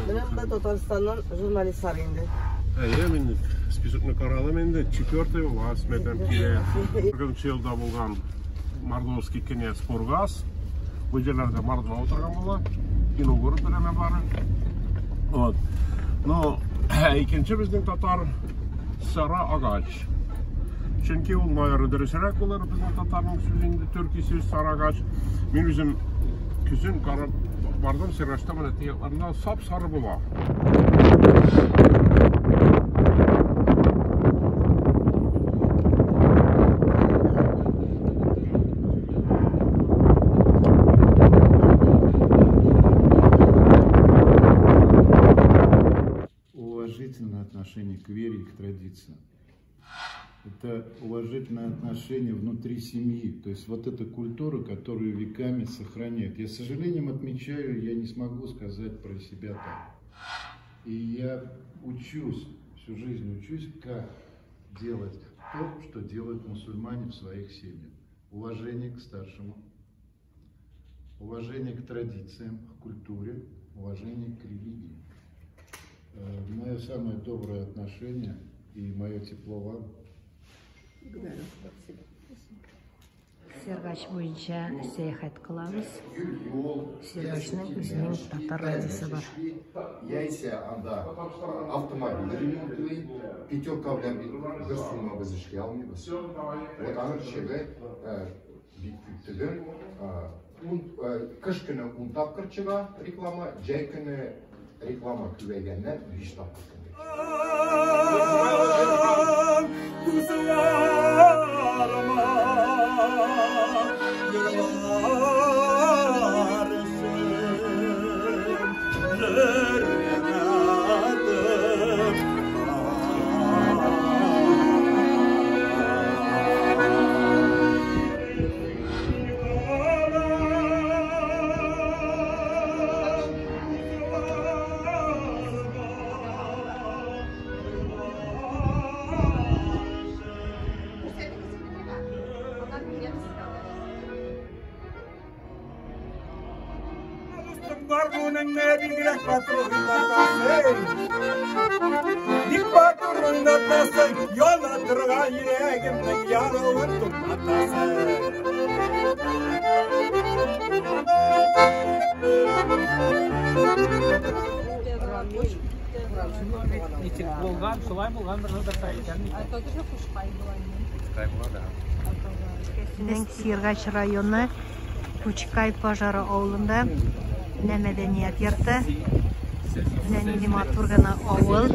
Менә монда Татарстаннан журналистлар инде. Әйе, мин списокны карадым инде. Четвертый власть мәтәм килә. Беренче елда булган Мордовский князь Пургас. Бу җирләрдә мордва утырган була. Киногород белән бары. Вот. Но икенче безнең татар Сара Агач. Чөнки ул майоры дөресрәк булыр безнең татарның сүзе инде төрки сүз Сарагач. Мин үзем көзен карап бардым Сирашта менә тиякларында сап-сары була. Уважительное отношение к вере и к традициям. Это уважительное отношение внутри семьи. То есть вот эта культура, которую веками сохраняют. Я с сожалением отмечаю, я не смогу сказать про себя так. И я учусь, всю жизнь учусь, как делать то, что делают мусульмане в своих семьях. Уважение к старшему, уважение к традициям, к культуре, уважение к религии. Мое самое доброе отношение и мое тепло вам. Сергач буенча сәяхәт кылабыз. Сергачның үзенең татар радиосы бар. Яисә анда автомобиль ремонтлый, пятерка белән бер сумма без эшли алмыйбыз. Вот аның чегы бик күп түгел. Кыш көне 10 тапкыр чыга реклама, җәй көне реклама күбәйгәннән 5 тапкыр көндә. Бик батыр уйнатасың, яна торган йөрәгемнең януын туктатасың. Ничек булган, шулай булган бер Безнең Сиргач районы Кучкай Пожары авылында менә мәдәният йорты. Менә нинди матур гына авыл.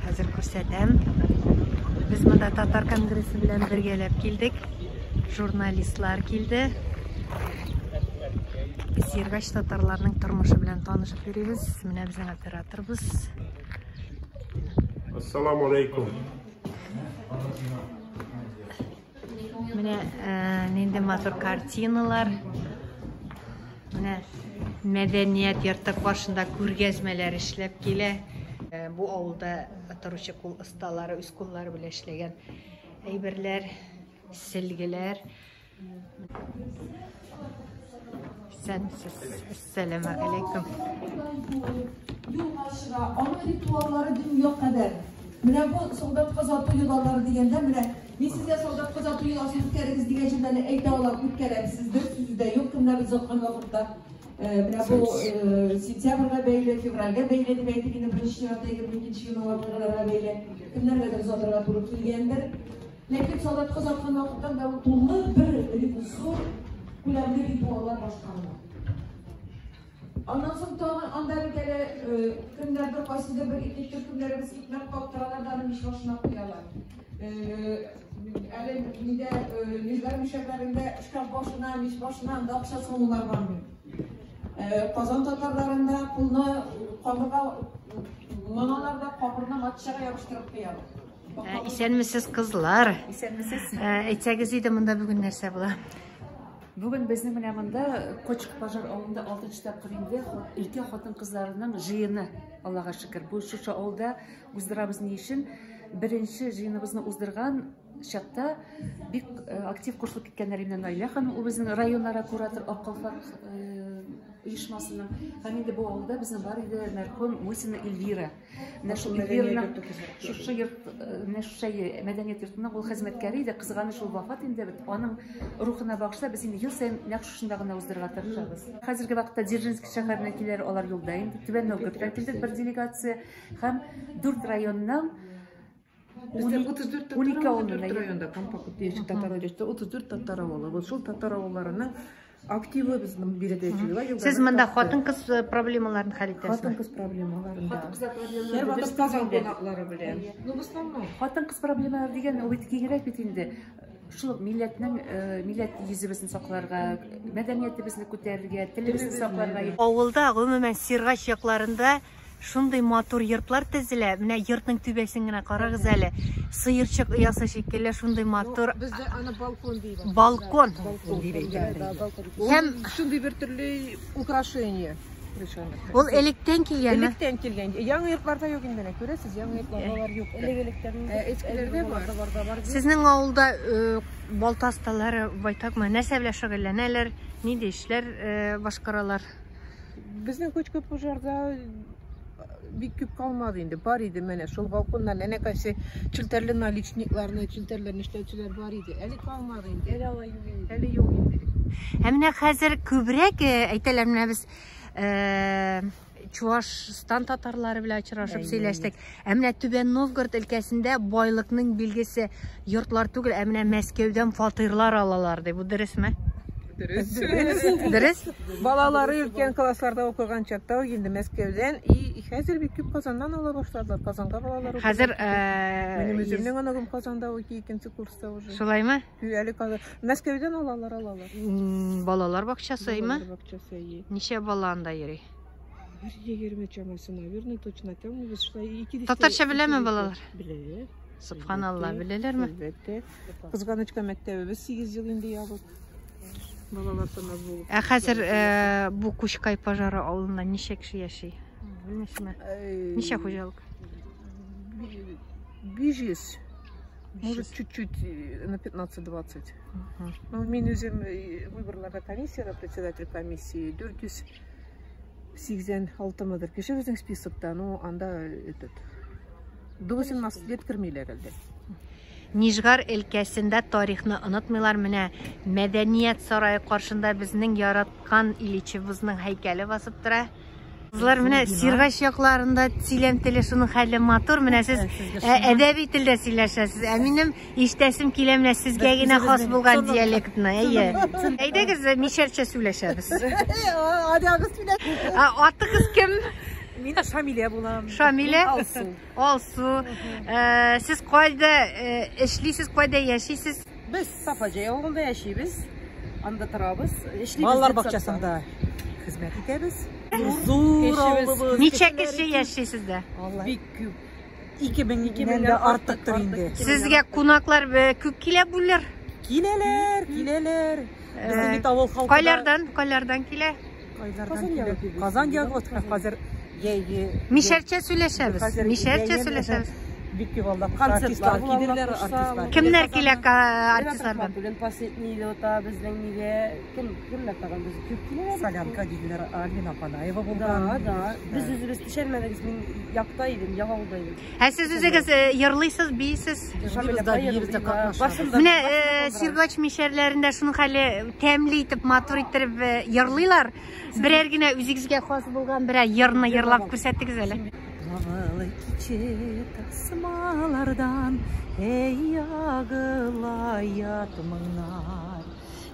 Хәзер күрсәтәм. Без монда татар конгрессы белән бергәләп килдек. Журналистлар килде. Сиргач татарларының тормышы белән танышып йөрибез. Менә безнең операторыбыз. Ассаламу алейкум. Менә нинди матур картиналар. Менә мәдәният йорты каршында күргәзмәләр эшләп килә. Бу авылда торучы кул осталары үз куллары белән эшләгән әйберләр, селгеләр. Исәнмесез. Әссәламу алейкум. Юлга чыга, аның ритуаллары дөнья кадәр. Менә бу солдатка озату йолалары дигәндә, менә мин сезгә солдатка озату йоласын үткәрегез дигән җөмләне әйтә алам, үткәрәмсездер, сүзе дә юк, кемнәр озаткан вакытта. Менә бу сентябрьгә бәйле, февральгә бәйле дип әйтик инде, беренче чиратта 22 елның вакыйгаларга бәйле, кемнәргәдер озатырга туры килгәндер. Ләкин солдатка озаткан вакыттан да ул тулы бер зур күләмле ритуаллар башкарыла. Аннан соң тагын анда бит әле кемнәрдер кайсыдыр бер этник төркемнәребез икмәк каптыралар да аны мич башына куялар. Әле нидә мижгар мишәрләрендә шкаф башына, мич башына анда акча салулар бар бит. Казан татарларында кулны камырга маналар да камырны матчага ябыштырып куялар. Исәнмесез, кызлар. Исәнмесез. Әйтсәгез иде, монда бүген нәрсә була? Бүген безнең менә монда Кочко Пожар авылында 6 тапкыр инде өлкә хатын-кызларының җыены, Аллага шөкер. Бу шушы авылда уздырабыз ни өчен? Беренче җыеныбызны уздырган чакта бик актив кушылып киткәннәр инде Наилә ханым, ул безнең районара куратор Ак калфак оешмасының. Һәм инде бу авылда безнең бар иде мәрхүм Мусина Эльвира. Менә шул Эльвираның шушы йорт, менә шушы мәдәният йортының ул хезмәткәре иде. Кызганыч, ул вафат инде. Аның рухына багышлап без инде ел саен нәкъ шушында гына уздырырга тырышабыз. Хәзерге вакытта Дзержинский шәһәреннән киләләр, алар юлда инде. Түбән Новгородтан килде бер делегация һәм 4 районнан Бездә 34 татар авылы, 4 районда компакт яши татар авылы, 34 татар авылы. Вот шул татар авылларының активы безнең биредә җыела. Сез монда хатын-кыз проблемаларын хәл итәсезме? Хатын-кыз проблемаларын, да. Хатын-кызлар проблемалары. Һәрвакыт Казан кунаклары белән. Ну, в основном. Хатын-кыз проблемалары дигән ул бит киңрәк бит инде. Шул милләтнең милләт йөзебезне сакларга, мәдәниятебезне күтәрергә, телебезне сакларга. Авылда, гомумән, Сергач якларында шундый матур йортлар төзелә. Менә йортның түбәсен генә карагыз әле. Сыерчык оясы шикелле шундый матур. Бездә аны балкон дибез. Балкон. Һәм шундый бер төрле украшение. Ул электән килгәнме? Электән килгән. Яңа йортларда юк инде, менә күрәсез, яңа йортларда алар юк. Элек-электән. Эскеләрдә бар. Сезнең авылда балта осталары байтакмы? Нәрсә белән шөгыльләнәләр? Нинди эшләр башкаралар? Безнең Кочко Пожарда бик күп калмады инде. Бар иде менә шул балконнар, әнә кайсы челтәрле наличникларны, челтәрләрне эшләүчеләр бар иде. Әле калмады инде. Әле алай юк инде. Әле юк инде. Ә менә хәзер күбрәк әйтәләр, менә без Чуашстан татарлары белән очрашып сөйләштек. Ә менә Түбән Новгород өлкәсендә байлыкның билгесе йортлар түгел, ә менә Мәскәүдән фатирлар алалар ди. Бу дөресме? Дөрес. Дөрес? Балалары өлкән классларда укыган чакта ук инде Мәскәүдән и хәзер бик күп Казаннан ала башладылар. Казанга балалар укый. Хәзер Минем үземнең оныгым Казанда укый, икенче курста уже. Шулаймы? Әле Казан. Мәскәүдән алалар, алалар. Балалар бакчасы, әйме? Балалар бакчасы, әйе. Ничә бала анда йөри? Бер егерме чамасы, наверное, точно әйтә шулай. Ике дистә. Татарча беләме балалар? Белә. Субханалла, беләләрме? Әлбәттә. Кызганычка мәктәбебез 8 ел инде ябык. Балалар саны булып. Ә хәзер бу Кучкай Пожары авылында ничә кеше яши? Белмисезме? Ничә хуҗалык? 500. Может, чуть-чуть на 15-20. Ну, мин үзем выборларда комиссияда председатель комиссии 486 мыдыр кеше безнең списокта, ну, анда этот до 18 лет кермиләр әле. Нижгар өлкәсендә тарихны онытмыйлар. Менә мәдәният сарае каршында безнең яраткан Ильичебезнең һәйкәле басып тора. Кызлар, менә Сергач якларында сөйләм теле шуның хәле матур. Менә сез әдәби телдә сөйләшәсез. Ә минем ишетәсем килә менә сезгә генә хас булган диалектны. Әйе. Әйдәгез, мишәрчә сөйләшәбез. Адагыз сөйләш. Атыгыз кем? Мин Шамилә булам. Шамилә? Алсу. Алсу. Сез кайда эшлисез, кайда яшисез? Без Сафаҗай авылында яшибез. Анда торабыз. Эшлибез. Балалар бакчасында хезмәт итәбез. Зур авылыбыз. Ничә кеше яши сездә? Бик күп. 2000-ннән дә артыктыр инде. Сезгә кунаклар күп килә бүләр? Киләләр, киләләр. Безнең бит авыл халкы. Кайлардан, кайлардан килә? Кайлардан килә? Казан ягы, хәзер йәйге. Мишәрчә сөйләшәбез. Мишәрчә сөйләшәбез. Бик күп алда артистлар килерләр, артистлар. Кемнәр килә артистлардан? Бүген последний лота безнең нигә кем кемнәр тагын без күп килә? Солянка диделәр, Альбина Панаева булган. Да, да. Без үзебез төшермәдек, мин якта идем, ягында идем. Ә сез үзегез йырлыйсыз, бийсез? Менә Сергач мишәрләрендә шуның хәле тәмле итеп, матур иттереп йырлыйлар. Берәр генә үзегезгә хас булган берәр йырны йырлап күрсәтегез әле. Давыл киче тасмалардан, эй, агыла ят моңнар.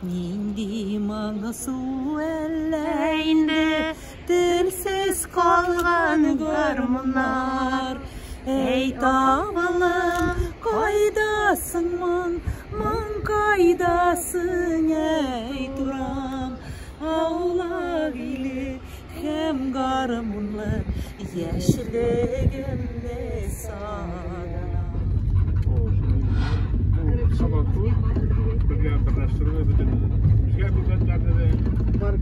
Нинди моңсу әллә инде, телсез калган гармуннар. Эй, тавылым, кайдасың моң, моң кайдасың, әй, турам. Аулак иле һәм гармунлы яшьлегемне сагынам. Сабантуй бергә берләштерде бөтен үзгә милләтләрне дә. Бар.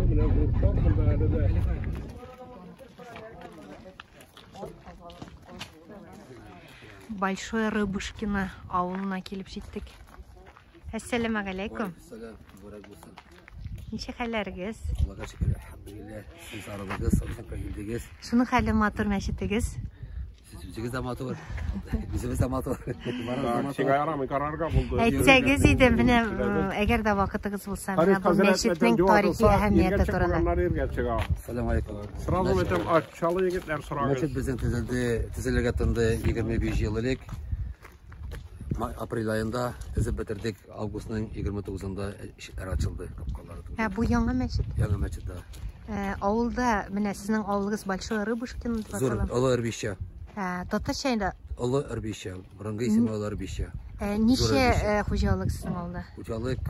Менә бу монда әле дә. Большое Рыбушкино авылына килеп җиттек. Әссәламәгаләйкүм. Сәлам, мөбарәк булсын. Ничек хәлләрегез? Аллага шөкер, әлхәмдүлилләһ. Сез арыдыгыз, саулыкка килдегез. Шуның хәле матур мәчетегез. Сез үзегез дә матур, үзебез дә матур. Барыбыз да матур. Сиңа ярамый карарга булды. Әйтсәгез иде, менә әгәр дә вакытыгыз булса, менә бу мәчетнең тарихи әһәмияте турында. Иргә чыга. Сәлам алейкум. Сразу әйтәм, акчалы егетләр сорагыз. Мәчет безнең төзелде, төзелергә тынды 25 ел элек. Апрель аенда төзеп бетердек. Августның 29-ында ишекләр ачылды, капкалары. Ә бу яңа мәчет. Яңа мәчет, да. Авылда менә сезнең авылыгыз Большое Рыбушкино дип Зур, атала. Олы Рбища. Татарча инде. Олы Рбища. Борынгы исеме Олы Рбища. Ничә хуҗалык сезнең авылда? Хуҗалык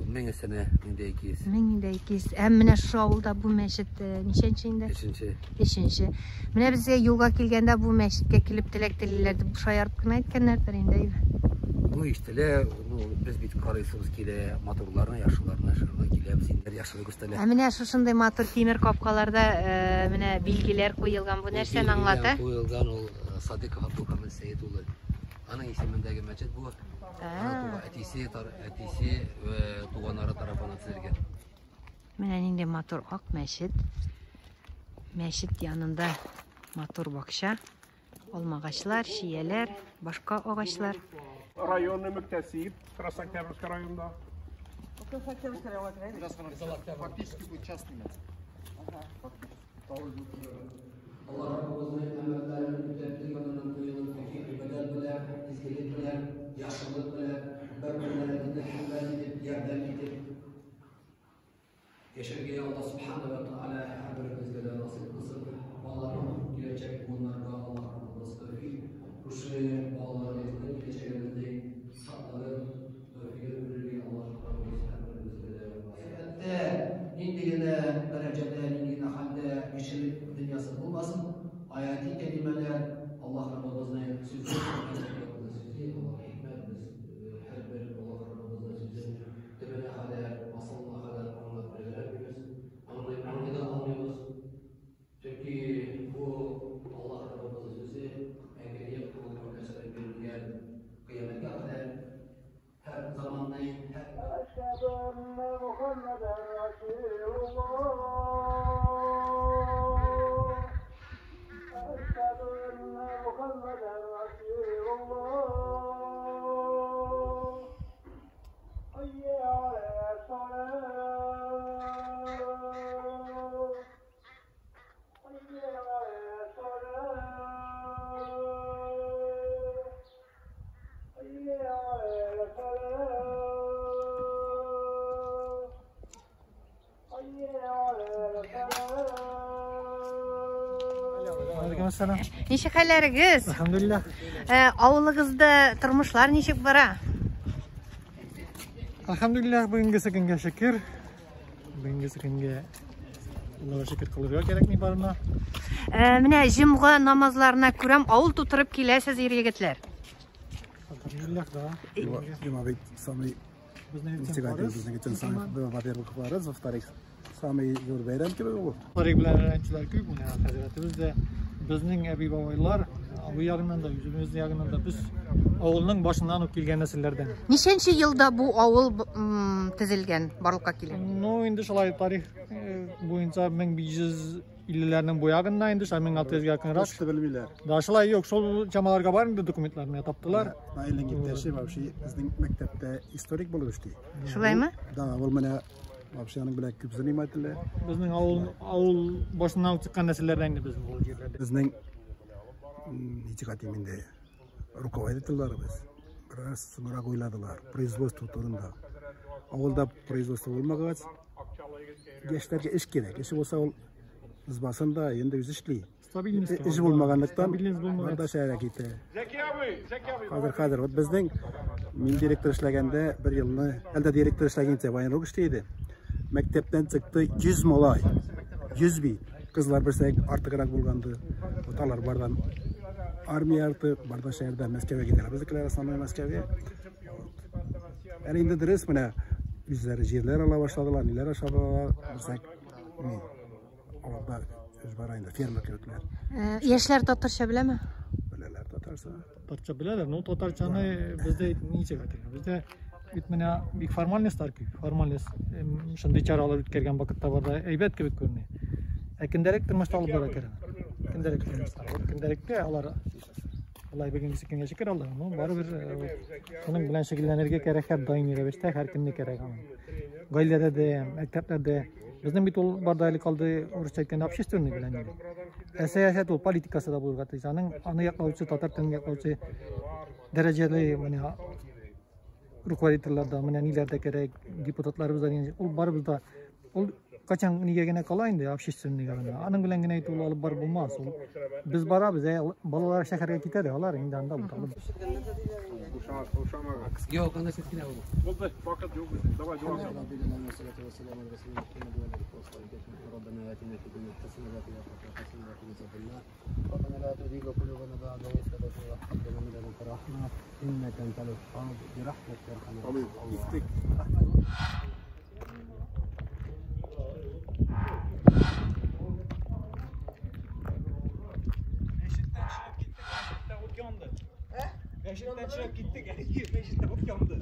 1000 сәнә, 1200. 1200. Ә менә шушы авылда бу мәчет ничәнче инде? Өченче. Өченче. Менә безгә юлга килгәндә бу мәчеткә килеп теләк телиләр дип шаярып кына әйткәннәрдер инде, әйбе. Ну, ишетелә, ну, без бит карыйсыбыз килә, матурларны, яхшыларны, шырны киләбез инде, яхшылык күрсәтелә. Ә менә шушындый матур тимер капкаларда менә билгеләр куелган. Бу нәрсәне аңлата? Куелган ул Садыков Абдулхамид Сәет улы. Аның исемендәге мәчет бу. Аның әтисе, әтисе туганнары тарафыннан төзелгән. Менә нинди матур ак мәчет. Мәчет янында матур бакча, алмагачлар, чияләр, башка агачлар. Районный мөхтәсиб Краснооктябрьский районында. Фактически будет частный мәчет. Аллаһ Раббыбызның әмерләрен үтәп, яныннан тыелып, гыйбадәт белән, изгелек белән, яхшылык белән, бер-берләренә хөрмәт итеп, ярдәм итеп яшәргә Аллаһ Субхана ва Тааля һәрберебезгә дә насыйп кылсын. Балаларның киләчәк буыннарга Аллаһ Раббыбыз тәүфик, шушы балаларыбызның киләчәгебезнең шатлыгын, тәүфиген күрергә Аллаһ Раббыбыз һәрберебезгә дә насыйп. Әлбәттә, нинди генә дәрәҗәдә, нинди генә хәлдә кешелек дөньясы булмасын, аяти кәлимәләр Аллаһ Раббыбызның сүзе, сүзе, Аллаһ хикмәт, без һәрбер Аллаһ Раббыбызның сүзен төбенә кадәр, асылына кадәр аңлап өлгерәмибез, аңлый да алмыйбыз. Чөнки бу Аллаһ Раббыбызның сүзе мәңгелек кулланучылар бирелгән кыямәткә кадәр һәр заманның һәр Әшһәдү әннә Мухаммәдән Расулуллаһ. Әшһәдү әннә Мухаммәдән Расулуллаһ. Hayya alas salah. Hayya alas salah. Hayya alas salah. Hayya alas salah. Алейкум. Ничек хәлләрегез? Әлхәмдүлилләһ. Авылыгызда тормышлар ничек бара? Әлхәмдүлилләһ, бүгенгесе көнгә шөкер. Бүгенгесе көнгә Аллага шөкер кылырга кирәкми барына. Менә җомга намазларына күрәм, авыл тутырып киләсез, ир егетләр. Әлхәмдүлилләһ, да. Җомга бит самый Безнең өчен ничек фарыз. безнең өчен самый, во-первых, фарыз, во-вторых, самый зур бәйрәм кебек ул. Тарих белән өйрәнүчеләр күп, менә хәзрәтебез дә, безнең әби-бабайлар, абый ягыннан да, үзебез ягыннан да без авылның башыннан ук килгән нәселләрдән. Ничәнче елда бу авыл төзелгән, барлыкка килгән? Ну, инде шулай тарих буенча 1550-ләрнең бу ягыннан инде, шулай 1600 якынрак. Точно белмиләр. Да, шулай юк, шул чамаларга бар инде документлар менә таптылар. Наилнең иптәше вообще безнең мәктәптә историк булып эшли. Шулаймы? Да, ул менә вообще аның белән күп занимательле. Безнең авыл башыннан ук чыккан нәселләрдән инде безнең ул җирләрдә. Безнең ничек әйтим инде, руководительләребез бераз соңрак уйладылар производство турында. Авылда производство булмагач, яшьләргә эш кирәк. Эше булса ул избасында инде үзе эшли. Стабильность Эше булмаганлыктан Стабильность булмагач. барда шәһәргә китә. Зәки абый, Зәки абый. Хәзер, вот безнең мин директор эшләгәндә бер елны, әлдә директор эшләгәнчә военрук эшли иде. Мәктәптән чыкты 100 малай. 100 бит. Кызлар берсә артыграк булганды. Вот алар бардан армия арты, барда шәһәрдә Мәскәүгә китәләр. Безнекеләр основной Мәскәүгә. Әле инде дөрес менә үзләре җирләр ала башладылар, ниләр ашадылар. Берсәк, ни, авылда эш бара инде, фермер кебекләр. Яшьләр татарча беләме? Беләләр татарча. Татарча беләләр, но татарчаны бездә ничек әйтергә? Бездә Бит менә бик формальностьлар күп. Формальность шундый чаралар үткәргән вакытта бар да әйбәт кебек күренә. Ә көндәлек тормышта алып бара кирәк. Көндәлек тормышта. Вот көндәлектә алар алай бүгенгесе көнгә шөкер Аллаһ, но барыбер шуның белән шөгыльләнергә кирәк һәр даими рәвештә, һәр көнне кирәк аның. Гаиләдә дә, мәктәпләрдә. Безнең бит ул бар да әле калды, урысча әйткәндә, общественный белән инде. Ә сәясәт ул политикасы да булырга тиеш. Аның аны яклаучы, татар телен яклаучы дәрәҗәле менә руководительләр дә, менә ниләр дә кирәк, депутатларыбыз да, ул барыбыз да ул качан нигә генә кала инде, общественныйга гына. Аның белән генә әйтеп ул алып барып булмас. Ул без барабыз, ә балалар шәһәргә китә дә, алар инде анда буталып. Юк, анда сез генә булды. Булды, вакыт юк безнең. Давай, дәвам. ربنا آتنا في الدنيا حسنة وفي الآخرة حسنة وقنا عذاب النار ربنا لا تزغ قلوبنا بعد إذ هديتنا وهب لنا من لدنك رحمة إنك أنت الوهاب برحمتك يا أرحم الراحمين. Beşik'ten çıkıp gittik. Beşik'te ot yandı.